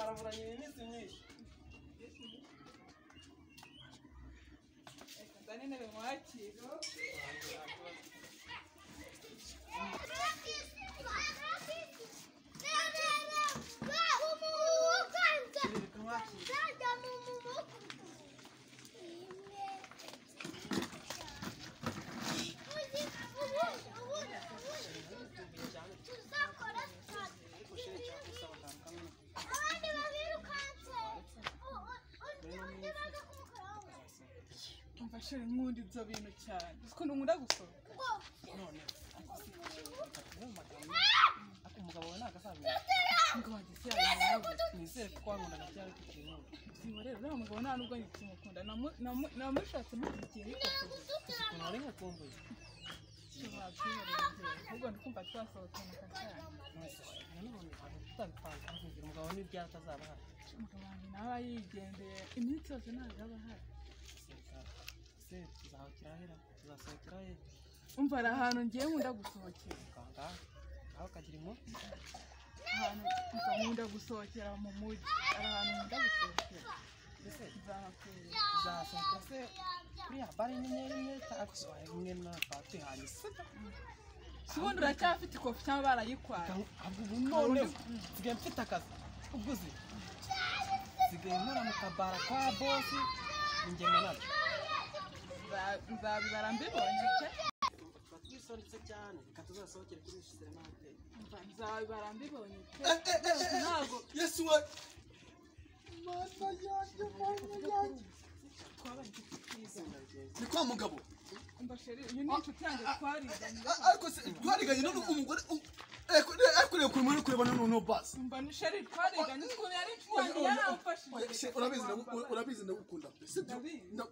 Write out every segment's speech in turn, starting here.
Twaraburanye iminsi myinshi. Reka nzane intebe mwakiro. Umva chéri, nkunda ibyo bintu cyane. Uzi ukuntu nkunda gusohoka? None ariko umugabo wawe ntabwo azabimenya. Umugabo wanjye si yabimenya. Nizere ko wankundaga cyane tukiri muto. Siba rero uriya mugabo nta nubwo nkikimukunda. Namushatse mushyigikiye ariko Ukuntu wari nkukumbuye. ahubwo ndikumva twasohokana cyane. Nanone ntabwo tutabipanze ariko umugabo wawe n'ibyara atazaba ahari. Umugabo wanjye nawe yigendeye iminsi yose ntabwo aba ahari. Se tuzahokera hera, tuzasohokera he? Umva hari ahantu ngiye nkunda gusohokera. Kangahe? Aho kagira inkuru? Ahantu umva nkunda gusohokera mu mujyi. Hari ahantu nkunda gusohokera. Ese Nzahakwereka. tuzasohokera se kuri ya bare inyenyeri imwe cyangwa se imwe na twihanye se? Si ubundi uracyafite ikofi cyangwa barayikwaye? Ahubwo ubu noneho nsigaye mfite akazi. Ubwo uzi nsigaye nkora mu kabara kwa bosi ninjye manager. Nzabibara mbibonye pe. Tuba twisondetse cyane, reka tuzasohokere kuri Serena Hotel. Umva nzabibara mbibonye pe. Ntabwo Yesu we, mana yanjye, mana yanjye, twabaye inshuti twiza. ni kwa mugabo. Umva chéri, uyu ni inshuti yanjye twariganye. Ariko se twariganye none umugore ariko reba ukuntu muri kureba noneho basi. Umva ni chéri twariganye, ukuntu yari inshuti yanjye yaramfashije. Urabizi ndagukunda pe, sibyo?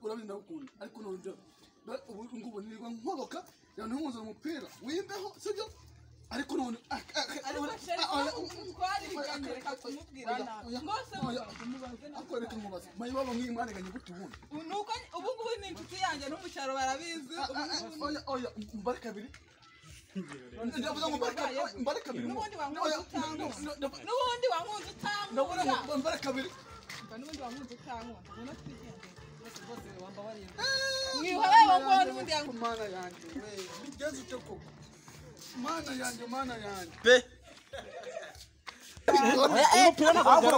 Urabizi ndagukunda, ariko none ubu ngubu nirirwa nkoroka ntunzana umupira wimbeho, sibyo? Ariko none Ariko chéri twariganye, reka kumubwira nabi. Rwose mubaze nabi. Ariko reka nkubaze, mayibaba nk'iyi mwariganye gute ubundi? Nuko ubu ngubu ni inshuti yanjye no mu cyaro barabizi. Ubu ngubu Oya oya, mbare kabiri. Ndavuga ngo mbare kabiri, mbare kabiri. N'ubundi wankunze utankunda. N'ubundi wankunze Ndabona utankunda. ngo mbare kabiri. Umva n'ubundi wankunze utankunda. Ubona twigendere. Rwose rwose wambabariye. Mwihorere ngo n'ubundi yankunze. Mana yanjye we, bigenze ute koko? Mana yanjye, mana yanjye. Pe. Umupira ntabwo